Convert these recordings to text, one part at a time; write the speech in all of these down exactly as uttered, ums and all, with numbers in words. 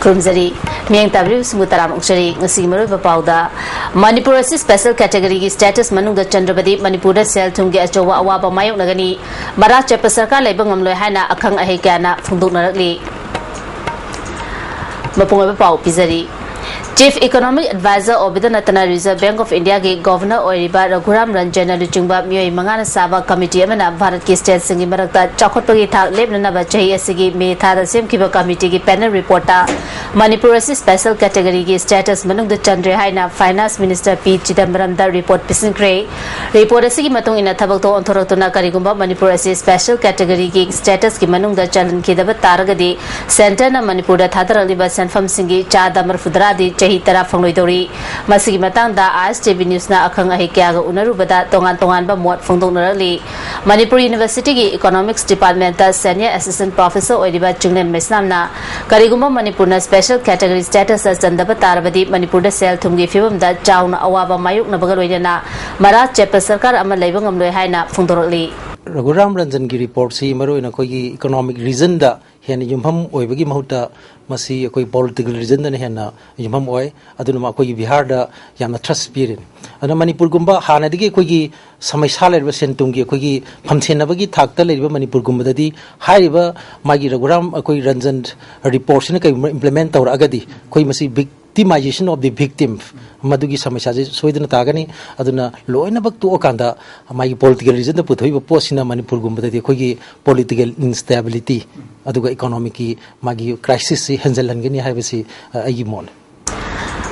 ꯈꯨꯔꯨꯝꯖꯔꯤ꯫ ꯃꯤꯠꯌꯦꯡ ꯇꯥꯕꯤꯔꯤꯕꯁꯤꯡꯕꯨ ꯇꯔꯥꯝꯅ ꯑꯣꯛꯆꯔꯤ꯫ ꯉꯁꯤꯒꯤ ꯃꯔꯨꯑꯣꯏꯕ ꯄꯥꯎꯗ, ꯃꯅꯤꯄꯨꯔ ꯑꯁꯤ special category ꯒꯤ status ꯃꯅꯨꯡꯗ ꯆꯟꯗ꯭ꯔꯕꯗꯤ ꯃꯅꯤꯄꯨꯔꯗ ꯁꯦꯜ ꯊꯨꯝꯒꯤ ꯑꯆꯧꯕ ꯑꯋꯥꯕ ꯃꯥꯌꯣꯛꯅꯒꯅꯤ꯫ ꯃꯔꯥ ꯆꯦꯠꯄ ꯁꯔꯀꯥꯔ ꯂꯩꯕ ꯉꯝꯂꯣꯏ ꯍꯥꯏꯅ ꯑꯈꯪ ꯑꯍꯩ ꯀꯌꯥꯅ ꯐꯣꯡꯗꯣꯛꯅꯔꯛꯂꯤ꯫ ꯃꯄꯨꯡ ꯑꯣꯏꯕ ꯄꯥꯎ ꯄꯤꯖꯔꯤ꯫ Chief Economic Advisor ꯑꯣꯏꯕꯗ ꯅꯠꯇꯅ Reserve Bank of India ꯒꯤ Governor ꯑꯣꯏꯔꯤꯕ ꯔꯘꯨꯔꯥꯝ ꯔꯟꯖꯟꯅ ꯂꯨꯆꯤꯡꯕ ꯃꯤꯑꯣꯏ ꯃꯉꯥꯅ ꯁꯥꯕ committee ꯑꯃꯅ ꯚꯥꯔꯠꯀꯤ state ꯁꯤꯡꯒꯤ ꯃꯔꯛꯇ ꯆꯥꯎꯈꯠꯄꯒꯤ ꯊꯥꯛ ꯂꯦꯞꯅꯅꯕ ꯆꯍꯤ ꯑꯁꯤꯒꯤ May ꯊꯥꯗ ꯁꯦꯝꯈꯤꯕ committee ꯒꯤ panel report ꯇ ꯃꯅꯤꯄꯨꯔ ꯑꯁꯤ special category ꯒꯤ status ꯃꯅꯨꯡꯗ ꯆꯟꯗ꯭ꯔꯦ ꯍꯥꯏꯅ Finance Minister ꯄꯤ ꯆꯤꯗꯝꯕꯔꯝꯗ report ꯄꯤꯁꯤꯟꯈ꯭ꯔꯦ꯫ Report ꯑꯁꯤꯒꯤ ꯃꯇꯨꯡ ꯏꯟꯅ, ꯊꯕꯛ ꯊꯧ ꯑꯣꯟꯊꯣꯔꯛꯇꯨꯅ ꯀꯔꯤꯒꯨꯝꯕ ꯃꯅꯤꯄꯨꯔ ꯑꯁꯤ special category ꯒꯤ status ꯀꯤ ꯃꯅꯨꯡꯗ ꯆꯜꯍꯟꯈꯤꯗꯕ ꯇꯥꯔꯒꯗꯤ, Centre ꯅ ꯃꯅꯤꯄꯨꯔꯗ ꯊꯥꯗꯔꯛꯂꯤꯕ ꯁꯦꯟꯐꯝꯁꯤꯡꯒꯤ ꯆꯥꯗ ꯃꯔꯤꯐꯨꯇꯔꯥꯗꯤ ꯆꯍꯤ ꯇꯔꯥ ꯐꯪꯂꯣꯏꯗꯧꯔꯤ꯫ ꯃꯁꯤꯒꯤ ꯃꯇꯥꯡꯗ I S T V News ꯅ ꯑꯈꯪ ꯑꯍꯩ ꯀꯌꯥꯒ ꯎꯅꯔꯨꯕꯗ ꯇꯣꯉꯥꯟ ꯇꯣꯉꯥꯟꯕ ꯃꯣꯠ ꯐꯣꯡꯗꯣꯛꯅꯔꯛꯂꯤ꯫ ꯃꯅꯤꯄꯨꯔ University ꯒꯤ Economics Department ꯇ Senior Assistant Professor ꯑꯣꯏꯔꯤꯕ ꯆꯤꯡꯂꯦꯟ ꯃꯩꯁꯅꯥꯝꯅ, ꯀꯔꯤꯒꯨꯝꯕ ꯃꯅꯤꯄꯨꯔꯅ special category status ꯇ ꯆꯟꯗꯕ ꯇꯥꯔꯕꯗꯤ, ꯃꯅꯤꯄꯨꯔꯗ ꯁꯦꯜ ꯊꯨꯝꯒꯤ ꯐꯤꯕꯝꯗ ꯆꯥꯎꯅ ꯑꯋꯥꯕ ꯃꯥꯌꯣꯛꯅꯕꯒ ꯂꯣꯏꯅꯅ ꯃꯔꯥ ꯆꯦꯠꯄ ꯁꯔꯀꯥꯔ ꯑꯃ ꯂꯩꯕ ꯉꯝꯂꯣꯏ ꯍꯥꯏꯅ ꯐꯣꯡꯗꯣꯔꯛꯂꯤ꯫ ꯔꯘꯨꯔꯥꯝ ꯔꯟꯖꯟꯒꯤ report ꯁꯤ ꯃꯔꯨꯑꯣꯏꯅ ꯑꯩꯈꯣꯏꯒꯤ economic reason ꯗ ꯍꯦꯟꯅ ꯌꯨꯝꯐꯝ ꯑꯣꯏꯕꯒꯤ ꯃꯍꯨꯠꯇ ꯃꯁꯤ ꯑꯩꯈꯣꯏ political reason ꯗꯅ ꯍꯦꯟꯅ ꯌꯨꯝꯐꯝ ꯑꯣꯏ꯫ ꯑꯗꯨꯅ ꯑꯩꯈꯣꯏꯒꯤ ꯕꯤꯍꯥꯔꯗ ꯌꯥꯝꯅ thrust ꯄꯤꯔꯤꯅꯤ꯫ ꯑꯗꯨꯅ ꯃꯅꯤꯄꯨꯔꯒꯨꯝꯕ ꯍꯥꯟꯅꯗꯒꯤ ꯑꯩꯈꯣꯏꯒꯤ ꯁꯃꯁ꯭ꯌꯥ ꯂꯩꯔꯤꯕ ꯁꯦꯟ ꯊꯨꯝꯒꯤ ꯑꯩꯈꯣꯏꯒꯤ ꯐꯝꯁꯦꯟꯅꯕꯒꯤ ꯊꯥꯛꯇ ꯂꯩꯔꯤꯕ ꯃꯅꯤꯄꯨꯔꯒꯨꯝꯕꯗꯗꯤ ꯍꯥꯏꯔꯤꯕ ꯃꯥꯒꯤ ꯔꯘꯨꯔꯥꯝ ꯑꯩꯈꯣꯏ ꯔꯟꯖꯟ report ꯁꯤꯅ ꯀꯔꯤꯒꯨꯝꯕ implement ꯇꯧꯔꯛꯑꯒꯗꯤ ꯑꯩꯈꯣꯏ ꯃꯁꯤ victimization of the victim, ꯃꯗꯨꯒꯤ ꯁꯃꯁ꯭ꯌꯥꯁꯦ ꯁꯣꯏꯗꯅ ꯇꯥꯒꯅꯤ꯫ ꯑꯗꯨꯅ ꯂꯣꯏꯅꯃꯛ ꯇꯣꯛꯑꯀꯥꯟꯗ ꯃꯥꯒꯤ political reason ꯗ ꯄꯨꯊꯣꯛꯏꯕ ꯄꯣꯠꯁꯤꯅ ꯃꯅꯤꯄꯨꯔꯒꯨꯝꯕꯗꯗꯤ ꯑꯩꯈꯣꯏꯒꯤ political instability ꯑꯗꯨꯒ economic ꯀꯤ ꯃꯥꯒꯤ crisis ꯁꯤ ꯍꯦꯟꯖꯜꯍꯟꯒꯅꯤ ꯍꯥꯏꯕꯁꯤ, ꯑ, ꯑꯩꯒꯤ ꯃꯣꯠꯅꯤ꯫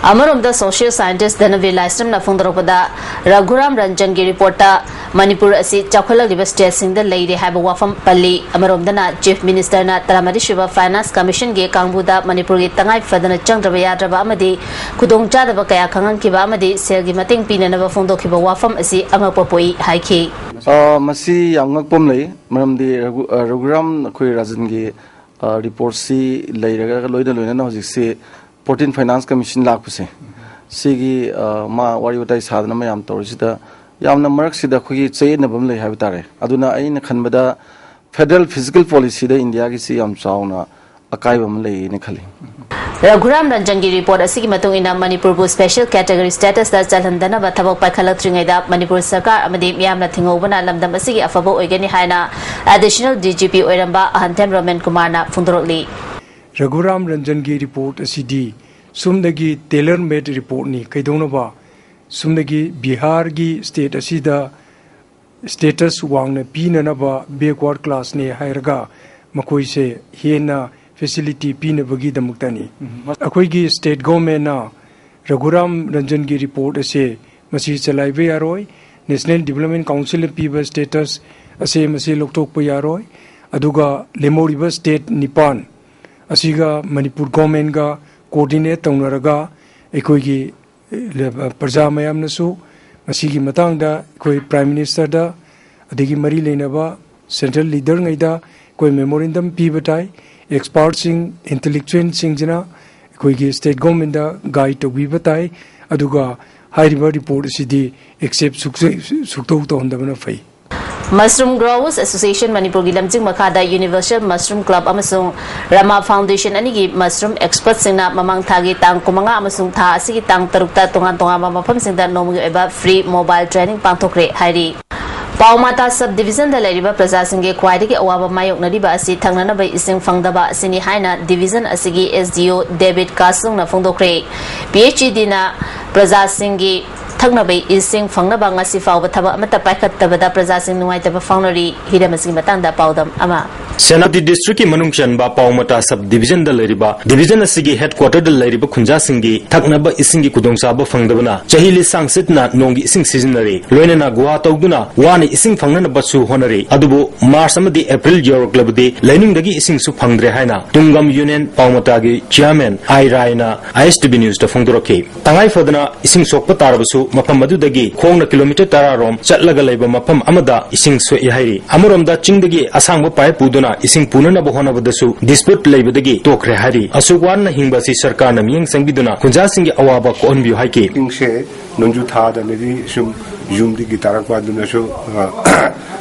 ꯑꯃꯔꯣꯝꯗ, social scientist ꯙꯅꯕꯤꯔ ꯂꯥꯏꯁ꯭ꯔꯝꯅ ꯐꯣꯡꯗꯣꯔꯛꯄꯗ, ꯔꯘꯨꯔꯥꯝ ꯔꯟꯖꯟꯒꯤ report ꯇ ꯃꯅꯤꯄꯨꯔ ꯑꯁꯤ ꯆꯥꯎꯈꯠꯂꯛꯂꯤꯕ state ꯁꯤꯡꯗ ꯂꯩꯔꯦ ꯍꯥꯏꯕ ꯋꯥꯐꯝ ꯄꯜꯂꯤ꯫ ꯑꯃꯔꯣꯝꯗꯅ, Chief Minister ꯅ ꯇꯔꯥꯃꯔꯤꯁꯨꯕ Finance Commission ꯒꯤ ꯀꯥꯡꯕꯨꯗ ꯃꯅꯤꯄꯨꯔꯒꯤ ꯇꯉꯥꯏ ꯐꯗꯅ ꯆꯪꯗ꯭ꯔꯕ ꯌꯥꯗ꯭ꯔꯕ ꯑꯃꯗꯤ ꯈꯨꯗꯣꯡꯆꯥꯗꯕ ꯀꯌꯥ ꯈꯪꯍꯟꯈꯤꯕ ꯑꯃꯗꯤ ꯁꯦꯜꯒꯤ ꯃꯇꯦꯡ ꯄꯤꯅꯅꯕ ꯐꯣꯡꯗꯣꯛꯈꯤꯕ ꯋꯥꯐꯝ ꯑꯁꯤ ꯑꯉꯛꯄ ꯄꯣꯛꯏ ꯍꯥꯏꯈꯤ꯫ ꯑ, ꯃꯁꯤ ꯌꯥꯝ ꯉꯛꯄ ꯑꯃ ꯂꯩ, ꯃꯔꯝꯗꯤ ꯔꯘꯨ-, ꯑ, ꯔꯘꯨꯔꯥꯝ ꯑꯩꯈꯣꯏ ꯔꯟꯖꯟꯒꯤ, ꯑ, report ꯁꯤ ꯂꯩꯔꯒ ꯂꯣꯏꯅ ꯂꯣꯏꯅꯅ ꯍꯧꯖꯤꯛꯁꯤ fourteen Finance Commission ꯂꯥꯛꯄꯁꯦ, ꯁꯤꯒꯤ, ꯑ, ꯃꯥ ꯋꯥꯔꯤ ꯋꯥꯇꯥꯏ ꯁꯥꯗꯅ ꯃꯌꯥꯝ ꯇꯧꯔꯤꯁꯤꯗ ꯌꯥꯝꯅ ꯃꯔꯛꯁꯤꯗ ꯑꯩꯈꯣꯏꯒꯤ ꯆꯌꯦꯠꯅꯕ ꯑꯃ ꯂꯩ ꯍꯥꯏꯕ ꯇꯥꯔꯦ꯫ ꯑꯗꯨꯅ ꯑꯩꯅ ꯈꯟꯕꯗ federal fiscal policy ꯗ ꯏꯟꯗꯤꯌꯥꯒꯤꯁꯤ ꯌꯥꯝ ꯆꯥꯎꯅ ꯑꯀꯥꯏꯕ ꯑꯃ ꯂꯩꯌꯦꯅ ꯈꯜꯂꯤ꯫ ꯔꯘꯨꯔꯥꯝ ꯔꯟꯖꯟꯒꯤ ꯔꯤꯄꯣꯔꯠ ꯑꯁꯤꯒꯤ ꯃꯇꯨꯡ ꯏꯟꯅ, ꯃꯅꯤꯄꯨꯔꯕꯨ ꯁ꯭ꯄꯦꯁꯦꯜ ꯀꯦꯇꯦꯒꯣꯔꯤ ꯁ꯭ꯇꯦꯇꯁꯇ ꯆꯜꯍꯟꯗꯅꯕ ꯊꯕꯛ ꯄꯥꯏꯈꯠꯂꯛꯇ꯭ꯔꯤꯉꯩꯗ ꯃꯅꯤꯄꯨꯔ ꯁꯔꯀꯥꯔ ꯑꯃꯗꯤ ꯃꯤꯌꯥꯝꯅ ꯊꯤꯡꯍꯧꯕꯅ ꯂꯝꯗꯝ ꯑꯁꯤꯒꯤ ꯑꯐꯕ ꯑꯣꯏꯒꯅꯤ ꯍꯥꯏꯅ ꯑꯦꯗꯤꯁꯅꯦꯜ ꯗꯤ ꯖꯤ ꯄꯤ ꯑꯣꯏꯔꯝꯕ ꯑꯍꯟꯊꯦꯝ ꯔꯣꯃꯦꯟ ꯀꯨꯃꯥꯔꯅ ꯐꯣꯡꯗꯣꯔꯛꯂꯤ꯫ ꯔꯘꯨꯔꯥꯝ ꯔꯟꯖꯟꯒꯤ ꯔꯤꯄꯣꯔꯠ ꯑꯁꯤꯗꯤ ꯁꯨꯝꯗꯒꯤ ꯇꯦꯂꯔ ꯃꯦꯗ ꯔꯤꯄꯣꯔꯠꯅꯤ꯫ ꯀꯩꯗꯧꯅꯕ ꯁꯨꯝꯗꯒꯤ ꯕꯤꯍꯥꯔꯒꯤ ꯁ꯭ꯇꯦꯠ ꯑꯁꯤꯗ ꯁ꯭ꯇꯦꯇꯁ ꯋꯥꯡꯅ ꯄꯤꯅꯅꯕ ꯕꯦꯛꯋꯥꯔꯗ ꯀ꯭ꯂꯥꯁꯅꯦ ꯍꯥꯏꯔꯒ ꯃꯈꯣꯏꯁꯦ ꯍꯦꯟꯅ ꯐꯦꯁꯤꯂꯤꯇꯤ ꯄꯤꯅꯕꯒꯤꯗꯃꯛꯇꯅꯤ꯫ ꯑꯩꯈꯣꯏꯒꯤ ꯁ꯭ꯇꯦꯠ ꯒꯣꯔꯃꯦꯟꯅ ꯔꯘꯨꯔꯥꯝ ꯔꯟꯖꯟꯒꯤ ꯔꯤꯄꯣꯔꯠ ꯑꯁꯦ ꯃꯁꯤ ꯆꯂꯥꯏꯕ ꯌꯥꯔꯣꯏ꯫ ꯅꯦꯁꯅꯦꯜ ꯗꯤꯕꯂꯞꯃꯦꯟ ꯀꯥꯎꯟꯁꯤꯜꯅ ꯄꯤꯕ ꯁ꯭ꯇꯦꯇꯁ ꯑꯁꯦ ꯃꯁꯤ ꯂꯧꯊꯣꯛꯄ ꯌꯥꯔꯣꯏ꯫ ꯑꯗꯨꯒ ꯂꯦꯝꯍꯧꯔꯤꯕ ꯁ꯭ꯇꯦꯠ ꯅꯤꯄꯥꯟ ꯑꯁꯤꯒ ꯃꯅꯤꯄꯨꯔ ꯒꯣꯔꯃꯦꯟꯒ ꯀꯣꯑꯣꯔꯗꯤꯅꯦꯠ ꯇꯧꯅꯔꯒ ꯑꯩꯈꯣꯏꯒꯤ ꯄ꯭ꯔꯖꯥ ꯃꯌꯥꯝꯅꯁꯨ, ꯃꯁꯤꯒꯤ ꯃꯇꯥꯡꯗ ꯑꯩꯈꯣꯏ ꯄ꯭ꯔꯥꯏꯝ ꯃꯤꯅꯤꯁꯇꯔꯗ, ꯑꯗꯒꯤ ꯃꯔꯤ ꯂꯩꯅꯕ ꯁꯦꯟꯇ꯭ꯔꯦꯜ ꯂꯤꯗꯔꯉꯩꯗ ꯑꯩꯈꯣꯏ ꯃꯦꯃꯣꯔꯦꯟꯗꯝ ꯄꯤꯕ ꯇꯥꯏ꯫ ꯑꯦꯛꯁꯄꯥꯔꯠꯁꯤꯡ, ꯏꯟꯇꯦꯂꯦꯛꯆꯨꯋꯦꯜꯁꯤꯡꯁꯤꯅ ꯑꯩꯈꯣꯏꯒꯤ ꯁ꯭ꯇꯦꯠ ꯒꯣꯔꯃꯦꯟꯗ ꯒꯥꯏꯗ ꯇꯧꯕꯤꯕ ꯇꯥꯏ꯫ ꯑꯗꯨꯒ ꯍꯥꯏꯔꯤꯕ ꯔꯤꯄꯣꯔꯠ ꯑꯁꯤꯗꯤ ꯑꯦꯛꯁꯦꯞ ꯁꯨꯛꯆ-, ꯁꯨꯛꯇꯧ ꯇꯧꯍꯟꯗꯕꯅ ꯐꯩ꯫ ꯃꯁꯔꯨꯝ ꯒ꯭ꯔꯣꯋꯔꯁ ꯑꯦꯁꯣꯁꯤꯌꯦꯁꯟ ꯃꯅꯤꯄꯨꯔꯒꯤ ꯂꯝꯖꯤꯡ ꯃꯈꯥꯗ ꯌꯨꯅꯤꯚꯔꯁꯦꯜ ꯃꯁꯔꯨꯝ ꯀ꯭ꯂꯕ ꯑꯃꯁꯨꯡ ꯔꯃꯥ ꯐꯥꯎꯟꯗꯦꯁꯟ ꯑꯅꯤꯒꯤ ꯃꯁꯔꯨꯝ ꯑꯦꯛꯁꯄꯔꯠꯁꯤꯡꯅ ꯃꯃꯥꯡ ꯊꯥꯒꯤ ꯇꯥꯡ ꯀꯨꯟꯃꯉꯥ ꯑꯃꯁꯨꯡ ꯊꯥ ꯑꯁꯤꯒꯤ ꯇꯥꯡ ꯇꯔꯨꯛꯇ ꯇꯣꯉꯥꯟ ꯇꯣꯉꯥꯟꯕ ꯃꯐꯝꯁꯤꯡꯗ ꯅꯣꯡꯃꯒꯤ ꯑꯣꯏꯕ ꯐ꯭ꯔꯤ ꯃꯣꯕꯥꯏꯜ ꯇ꯭ꯔꯦꯅꯤꯡ ꯄꯥꯡꯊꯣꯛꯈ꯭ꯔꯦ ꯍꯥꯏꯔꯤ꯫ ꯄꯥꯎꯃꯥꯇꯥ ꯁꯕ ꯗꯤꯕꯤꯖꯟꯗ ꯂꯩꯔꯤꯕ ꯄ꯭ꯔꯖꯥꯁꯤꯡꯒꯤ ꯈ꯭ꯋꯥꯏꯗꯒꯤ ꯑꯋꯥꯕ ꯃꯥꯌꯣꯛꯅꯔꯤꯕ ꯑꯁꯤ ꯊꯛꯅꯅꯕ ꯏꯁꯤꯡ ꯐꯪꯗꯕ ꯑꯁꯤꯅꯤ ꯍꯥꯏꯅ ꯗꯤꯕꯤꯖꯟ ꯑꯁꯤꯒꯤ ꯑꯦꯁ ꯗꯤ ꯑꯣ ꯗꯦꯕꯤꯠ ꯀꯥꯁꯨꯡꯅ ꯐꯣꯡꯗꯣꯛꯈ꯭ꯔꯦ꯫ ꯄꯤ ꯑꯩꯆ ꯏ ꯗꯤꯅ ꯄ꯭ꯔꯖꯥꯁꯤꯡꯒꯤ ꯊꯛꯅꯕ ꯏꯁꯤꯡ ꯐꯪꯅꯕ ꯉꯁꯤ ꯐꯥꯎꯕ ꯊꯕꯛ ꯑꯃꯠꯇ ꯄꯥꯏꯈꯠꯇꯕꯗ ꯄ꯭ꯔꯖꯥꯁꯤꯡ ꯅꯨꯡꯉꯥꯏꯇꯕ ꯐꯥꯎꯅꯔꯤ꯫ ꯍꯤꯔꯝ ꯑꯁꯤꯒꯤ ꯃꯇꯥꯡꯗ ꯄꯥꯎꯗꯝ ꯑꯃ꯫ ꯁꯦꯅꯥꯄꯇꯤ ꯗꯤꯁꯇ꯭ꯔꯤꯛꯀꯤ ꯃꯅꯨꯡ ꯆꯟꯕ ꯄꯥꯎꯃꯇꯥ ꯁꯕ ꯗꯤꯕꯤꯖꯟꯗ ꯂꯩꯔꯤꯕ, ꯗꯤꯕꯤꯖꯟ ꯑꯁꯤꯒꯤ ꯍꯦꯗꯀ꯭ꯋꯥꯇꯔꯗ ꯂꯩꯔꯤꯕ ꯈꯨꯟꯖꯥꯁꯤꯡꯒꯤ ꯊꯛꯅꯕ ꯏꯁꯤꯡꯒꯤ ꯈꯨꯗꯣꯡꯆꯥꯕ ꯐꯪꯗꯕꯅ ꯆꯍꯤ ꯂꯤꯁꯥꯡ ꯁꯤꯠꯅ ꯅꯣꯡꯒꯤ ꯏꯁꯤꯡ ꯁꯤꯖꯤꯟꯅꯔꯤ꯫ ꯂꯣꯏꯅꯅ ꯒꯨꯍꯥ ꯇꯧꯗꯨꯅ ꯋꯥꯅ ꯏꯁꯤꯡ ꯐꯪꯅꯅꯕꯁꯨ ꯍꯣꯠꯅꯔꯤ꯫ ꯑꯗꯨꯕꯨ ꯃꯥꯔꯆ ꯑꯃꯗꯤ ꯑꯦꯄ꯭ꯔꯤꯜ ꯌꯧꯔꯛꯂꯕꯗꯤ ꯂꯩꯅꯨꯡꯗꯒꯤ ꯏꯁꯤꯡꯁꯨ ꯐꯪꯗ꯭ꯔꯦ ꯍꯥꯏꯅ ꯇꯨꯡꯒꯝ ꯌꯨꯅꯤꯌꯟ ꯄꯥꯎꯃꯇꯥꯒꯤ ꯆꯤꯌꯥꯔꯃꯦꯟ ꯑꯥꯏ ꯔꯥꯏꯅ ꯑꯥꯏ ꯑꯦꯁ ꯇꯤ ꯚꯤ ꯅ꯭ꯌꯨꯁꯇ ꯐꯣꯡꯗꯣꯔꯛꯈꯤ꯫ ꯇꯉꯥꯏ ꯐꯗꯅ ꯏꯁꯤꯡ ꯁꯣꯛꯄ ꯇꯥꯔꯕꯁꯨ ꯃꯐꯝ ꯑꯗꯨꯗꯒꯤ ꯈꯣꯡꯅ ꯀꯤꯂꯣꯃꯤꯇꯔ ꯇꯔꯥ ꯔꯣꯝ ꯆꯠꯂꯒ ꯂꯩꯕ ꯃꯐꯝ ꯑꯃꯗ ꯏꯁꯤꯡ ꯁꯣꯛꯏ ꯍꯥꯏꯔꯤ꯫ ꯑꯃꯔꯣꯝꯗ ꯆꯤꯡꯗꯒꯤ ꯑꯁꯥꯡꯕ ꯄꯥꯏꯞ ꯄꯨꯗꯨꯅ ꯏꯁꯤꯡ ꯄꯨꯅꯅꯕ ꯍꯣꯠꯅꯕꯗꯁꯨ ꯗꯤꯁꯄ꯭ꯌꯨꯠ ꯂꯩꯕꯗꯒꯤ ꯇꯣꯛꯈ꯭ꯔꯦ ꯍꯥꯏꯔꯤ꯫ ꯑꯁꯨꯛ ꯋꯥꯅ ꯍꯤꯡꯕ ꯑꯁꯤ ꯁꯔꯀꯥꯔꯅ ꯃꯤꯠꯌꯦꯡ ꯆꯪꯕꯤꯗꯨꯅ ꯈꯨꯟꯖꯥꯁꯤꯡꯒꯤ ꯑꯋꯥꯕ ꯀꯣꯛꯍꯟꯕꯤꯌꯨ ꯍꯥꯏꯈꯤ꯫ ꯏꯁꯤꯡꯁꯦ ꯅꯣꯡꯖꯨ ꯊꯥꯗꯅꯗꯤ ꯁꯨꯝ ꯌꯨꯝꯗꯒꯤ ꯇꯥꯔꯛꯄ ꯑꯗꯨꯅꯁꯨ, ꯑ,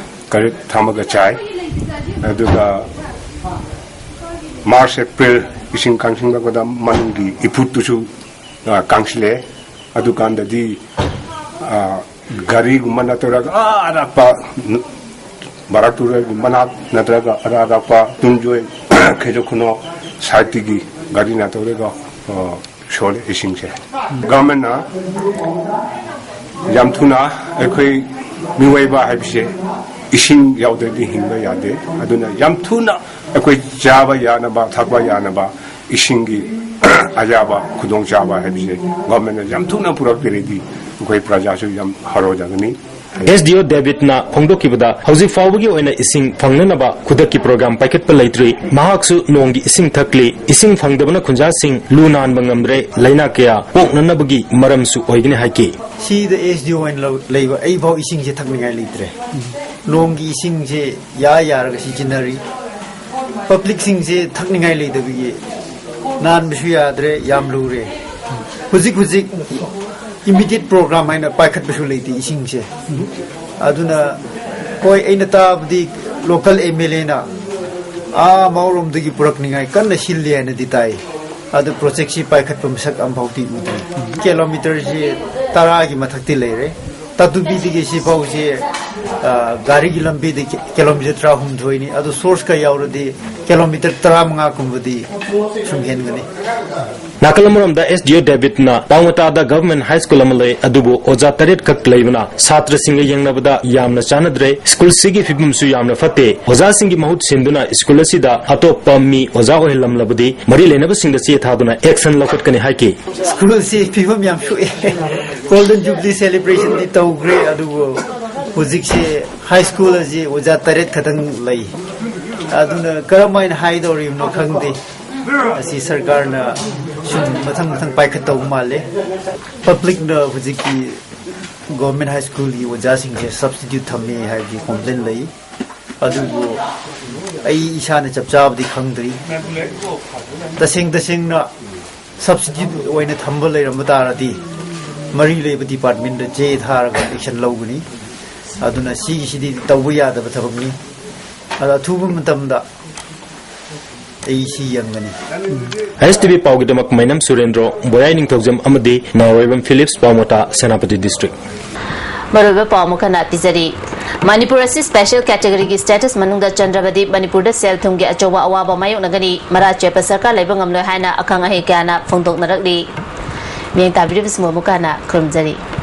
ꯀꯔꯦꯠ ꯊꯝꯃꯒ ꯆꯥꯏ꯫ ꯑꯗꯨꯒ ꯃꯥꯔꯆ, ꯑꯦꯄ꯭ꯔꯤꯜ ꯏꯁꯤꯡ ꯀꯪꯁꯤꯜꯂꯛꯄꯗ ꯃꯅꯨꯡꯒꯤ ꯏꯐꯨꯠꯇꯨꯁꯨ, ꯑ, ꯀꯪꯁꯤꯜꯂꯦ꯫ ꯑꯗꯨꯀꯥꯟꯗꯗꯤ, ꯑ, ꯒꯥꯔꯤꯒꯨꯝꯕ ꯅꯠꯇ꯭ꯔꯒ ꯑꯥ ꯑꯔꯥꯞꯄ, ꯕꯥꯔꯥꯛꯇꯨꯔꯒꯤ ꯃꯅꯥꯛ ꯅꯠꯇ꯭ꯔꯒ ꯑꯔꯥꯞ ꯑꯔꯥꯞꯄ ꯇꯨꯝꯖꯣꯏ, ꯈꯦꯖꯣ ꯈꯨꯅꯣ ꯁꯥꯏꯠꯇꯒꯤ ꯒꯥꯔꯤꯅ ꯇꯧꯔꯒ, ꯑ, ꯁꯣꯜꯂꯦ ꯏꯁꯤꯡꯁꯦ꯫ ꯒꯚꯔꯟꯃꯦꯟꯅ ꯌꯥꯝ ꯊꯨꯅ, ꯑꯩꯈꯣꯏ ꯃꯤꯑꯣꯏꯕ ꯍꯥꯏꯕꯁꯦ ꯏꯁꯤꯡ ꯌꯥꯎꯗ꯭ꯔꯗꯤ ꯍꯤꯡꯕ ꯌꯥꯗꯦ꯫ ꯑꯗꯨꯅ ꯌꯥꯝ ꯊꯨꯅ ꯑꯩꯈꯣꯏ ꯆꯥꯕ ꯌꯥꯅꯕ, ꯊꯛꯄ ꯌꯥꯅꯕ ꯏꯁꯤꯡꯒꯤ ꯑꯌꯥꯕ ꯈꯨꯗꯣꯡꯆꯥꯕ ꯍꯥꯏꯕꯁꯦ ꯒꯚꯔꯟꯃꯦꯟꯅ ꯌꯥꯝ ꯊꯨꯅ ꯄꯨꯔꯛꯄꯤꯔꯗꯤ ꯑꯩꯈꯣꯏ ꯄ꯭ꯔꯖꯥꯁꯨ ꯌꯥꯝ ꯍꯔꯥꯎꯖꯒꯅꯤ꯫ ꯑꯦꯁ ꯗꯤ ꯑꯣ ꯗꯦꯕꯤꯠꯅ ꯐꯣꯡꯗꯣꯛꯈꯤꯕꯗ, ꯍꯧꯖꯤꯛ ꯐꯥꯎꯕꯒꯤ ꯑꯣꯏꯅ ꯏꯁꯤꯡ ꯐꯪꯅꯅꯕ ꯈꯨꯗꯛꯀꯤ ꯄ꯭ꯔꯣꯒ꯭ꯔꯥꯝ ꯄꯥꯏꯈꯠꯄ ꯂꯩꯇ꯭ꯔꯤ꯫ ꯃꯍꯥꯛꯁꯨ ꯅꯣꯡꯒꯤ ꯏꯁꯤꯡ ꯊꯛꯂꯤ꯫ ꯏꯁꯤꯡ ꯐꯪꯗꯕꯅ ꯈꯨꯟꯖꯥꯁꯤꯡ ꯂꯨ ꯅꯥꯟꯕ ꯉꯝꯗ꯭ꯔꯦ, ꯂꯥꯏꯅꯥ ꯀꯌꯥ ꯄꯣꯛꯅꯅꯕꯒꯤ ꯃꯔꯝꯁꯨ ꯑꯣꯏꯒꯅꯤ ꯍꯥꯏꯈꯤ꯫ ꯁꯤꯗ ꯑꯦꯁ ꯗꯤ ꯑꯣ ꯑꯣꯏꯅ ꯂꯧ-, ꯂꯩꯕ ꯑꯩꯐꯥꯎ ꯏꯁꯤꯡꯁꯦ ꯊꯛꯅꯤꯡꯉꯥꯏ ꯂꯩꯇ꯭ꯔꯦ꯫ ꯅꯣꯡꯒꯤ ꯏꯁꯤꯡꯁꯦ ꯌꯥ ꯌꯥꯔꯒ ꯁꯤꯖꯤꯟꯅꯔꯤ꯫ ꯄꯕ꯭ꯂꯤꯛꯁꯤꯡꯁꯦ ꯊꯛꯅꯤꯡꯉꯥꯏ ꯂꯩꯇꯕꯒꯤ ꯅꯥꯟꯕꯁꯨ ꯌꯥꯗ꯭ꯔꯦ, ꯌꯥꯝ ꯂꯨꯔꯦ꯫ ꯍꯧꯖꯤꯛ ꯍꯧꯖꯤꯛ ꯏꯃꯤꯗꯤꯌꯦꯠ ꯄ꯭ꯔꯣꯒ꯭ꯔꯥꯝ ꯍꯥꯏꯅ ꯄꯥꯏꯈꯠꯄꯁꯨ ꯂꯩꯇꯦ ꯏꯁꯤꯡꯁꯦ꯫ ꯑꯗꯨꯅ ꯍꯣꯏ, ꯑꯩꯅ ꯇꯥꯕꯗꯤ ꯂꯣꯀꯦꯜ ꯑꯦꯝ ꯑꯦꯜ ꯑꯦꯅ ꯑꯥ ꯃꯥꯎꯔꯣꯝꯗꯒꯤ ꯄꯨꯔꯛꯅꯤꯡꯉꯥꯏ ꯀꯟꯅ ꯁꯤꯜꯂꯤ ꯍꯥꯏꯅꯗꯤ ꯇꯥꯏ꯫ ꯑꯗꯨ ꯄ꯭ꯔꯣꯖꯦꯛꯁꯤ ꯄꯥꯏꯈꯠꯄ ꯃꯁꯛ ꯑꯝꯐꯥꯎꯗꯤ ꯎꯗ꯭ꯔꯤ꯫ ꯀꯤꯂꯣꯃꯤꯇꯔꯁꯤ ꯇꯔꯥꯒꯤ ꯃꯊꯛꯇꯤ ꯂꯩꯔꯦ꯫ ꯇꯥꯇꯨꯕꯤꯗꯒꯤ ꯁꯤꯐꯥꯎꯁꯤ, ꯑ, ꯒꯥꯔꯤꯒꯤ ꯂꯝꯕꯤꯗꯤ ꯀꯤ-, ꯀꯤꯂꯣꯃꯤꯇꯔ ꯇꯔꯥꯍꯨꯝꯗꯣꯏꯅꯤ꯫ ꯑꯗꯨ ꯁꯣꯔꯁꯀ ꯌꯥꯎꯔꯗꯤ ꯀꯤꯂꯣꯃꯤꯇꯔ ꯇꯔꯥꯃꯉꯥꯒꯨꯝꯕꯗꯤ ꯁꯨꯝ ꯍꯦꯟꯒꯅꯤ꯫ ꯅꯥꯀꯜ ꯑꯃꯔꯣꯝꯗ ꯑꯦꯁ ꯗꯤ ꯑꯣ ꯗꯦꯕꯤꯠꯅ ꯄꯥꯎꯃꯇꯥꯗ ꯒꯚꯔꯟꯃꯦꯟꯠ ꯍꯥꯏ ꯁ꯭ꯀꯨꯜ ꯑꯃ ꯂꯩ, ꯑꯗꯨꯕꯨ ꯑꯣꯖꯥ ꯇꯔꯦꯠ ꯈꯛ ꯂꯩꯕꯅ ꯁꯥꯇ꯭ꯔꯁꯤꯡꯒ ꯌꯦꯡꯅꯕꯗ ꯌꯥꯝꯅ ꯆꯥꯟꯅꯗ꯭ꯔꯦ꯫ ꯁ꯭ꯀꯨꯜꯁꯤꯒꯤ ꯐꯤꯕꯝꯁꯨ ꯌꯥꯝꯅ ꯐꯠꯇꯦ꯫ ꯑꯣꯖꯥꯁꯤꯡꯒꯤ ꯃꯍꯨꯠ ꯁꯤꯟꯗꯨꯅ ꯁ꯭ꯀꯨꯜ ꯑꯁꯤꯗ ꯑꯇꯣꯞꯄ ꯃꯤ ꯑꯣꯖꯥ ꯑꯣꯏꯍꯜꯂꯝꯂꯕꯗꯤ ꯃꯔꯤ ꯂꯩꯅꯕꯁꯤꯡꯗ ꯆꯦ ꯊꯥꯗꯨꯅ ꯑꯦꯛꯁꯟ ꯂꯧꯈꯠꯀꯅꯤ ꯍꯥꯏꯈꯤ꯫ ꯁ꯭ꯀꯨꯜꯁꯤ ꯐꯤꯕꯝ ꯌꯥꯝ ꯁꯣꯛꯑꯦ꯫ ꯒꯣꯜꯗꯟ ꯖꯨꯕꯤꯂꯤ ꯁꯦꯂꯦꯕ꯭ꯔꯦꯁꯟꯗꯤ ꯇꯧꯈ꯭ꯔꯦ, ꯑꯗꯨꯕꯨ ꯍꯧꯖꯤꯛꯁꯦ ꯍꯥꯏ ꯁ꯭ꯀꯨꯜ ꯑꯁꯤ ꯑꯣꯖꯥ ꯇꯔꯦꯠ ꯈꯛꯇꯪ ꯂꯩ꯫ ꯑꯗꯨꯅ ꯀꯔꯝ ꯍꯥꯏꯅ ꯍꯥꯏꯗꯧꯔꯤꯕꯅꯣ ꯈꯪꯗꯦ꯫ ꯑꯁꯤ ꯁꯔꯀꯥꯔꯅ ꯁꯨꯝ ꯃꯊꯪ ꯃꯊꯪ ꯄꯥꯏꯈꯠꯇꯧꯕ ꯃꯥꯜꯂꯦ꯫ ꯄꯕ꯭ꯂꯤꯛꯅ ꯍꯧꯖꯤꯛꯀꯤ ꯒꯣꯔꯃꯦꯟ ꯍꯥꯏ ꯁ꯭ꯀꯨꯜꯒꯤ ꯑꯣꯖꯥꯁꯤꯡꯁꯦ ꯁꯕꯁꯇꯤꯇ꯭ꯌꯨꯠ ꯊꯝꯃꯦ ꯍꯥꯏꯕꯒꯤ ꯀꯣꯝꯄ꯭ꯂꯦꯟ ꯂꯩ꯫ ꯑꯗꯨꯕꯨ ꯑꯩ ꯏꯁꯥꯅ ꯆꯞ ꯆꯥꯕꯗꯤ ꯈꯪꯗ꯭ꯔꯤ꯫ ꯇꯁꯦꯡ ꯇꯁꯦꯡꯅ ꯁꯕꯁꯇꯤꯇ꯭ꯌꯨꯠ ꯑꯣꯏꯅ ꯊꯝꯕ ꯂꯩꯔꯝꯕ ꯇꯥꯔꯗꯤ ꯃꯔꯤ ꯂꯩꯕ ꯗꯤꯄꯥꯔꯠꯃꯦꯟꯗ ꯆꯦ ꯊꯥꯔꯒ ꯑꯦꯛꯁꯟ ꯂꯧꯒꯅꯤ꯫ ꯑꯗꯨꯅ ꯁꯤꯒꯤꯁꯤꯗꯤ ꯇꯧꯕ ꯌꯥꯗꯕ ꯊꯕꯛꯅꯤ꯫ ꯑꯗ ꯑꯊꯨꯕ ꯃꯇꯝꯗ ꯑꯩ ꯁꯤ ꯌꯦꯡꯒꯅꯤ꯫ ꯑꯦꯁ ꯇꯤ ꯚꯤ ꯄꯥꯎꯒꯤꯗꯃꯛ ꯃꯩꯅꯝ ꯁꯨꯔꯦꯟꯗ꯭ꯔꯣ, ꯕꯣꯌꯥꯏ ꯅꯤꯡꯊꯧꯖꯝ ꯑꯃꯗꯤ ꯅꯥꯎꯔꯩꯕꯝ ꯐꯤꯂꯤꯞꯁ, ꯄꯥꯎꯃꯣꯇꯥ, ꯁꯦꯅꯥꯄꯇꯤ ꯗꯤꯁꯇ꯭ꯔꯤꯛ꯫ ꯃꯔꯨꯑꯣꯏꯕ ꯄꯥꯎ ꯑꯃꯨꯛ ꯍꯟꯅ ꯄꯤꯖꯔꯤ꯫ ꯃꯅꯤꯄꯨꯔ ꯑꯁꯤ ꯁ꯭ꯄꯦꯁꯦꯜ ꯀꯦꯇꯦꯒꯣꯔꯤꯒꯤ ꯁ꯭ꯇꯦꯇꯁ ꯃꯅꯨꯡꯗ ꯆꯟꯗ꯭ꯔꯕꯗꯤ ꯃꯅꯤꯄꯨꯔꯗ ꯁꯦꯜ ꯊꯨꯝꯒꯤ ꯑꯆꯧꯕ ꯑꯋꯥꯕ ꯃꯥꯌꯣꯛꯅꯒꯅꯤ, ꯃꯔꯥ ꯆꯦꯠꯄ ꯁꯔꯀꯥꯔ ꯂꯩꯕ ꯉꯝꯂꯣꯏ ꯍꯥꯏꯅ ꯑꯈꯪ ꯑꯍꯩ ꯀꯌꯥꯅ ꯐꯣꯡꯗꯣꯛꯅꯔꯛꯂꯤ꯫ ꯃꯤꯠꯌꯦꯡ ꯇꯥꯕꯤꯔꯤꯕꯁꯤꯡꯕꯨ ꯑꯃꯨꯛꯀ ꯍꯟꯅ ꯈꯨꯔꯨꯝꯖꯔꯤ꯫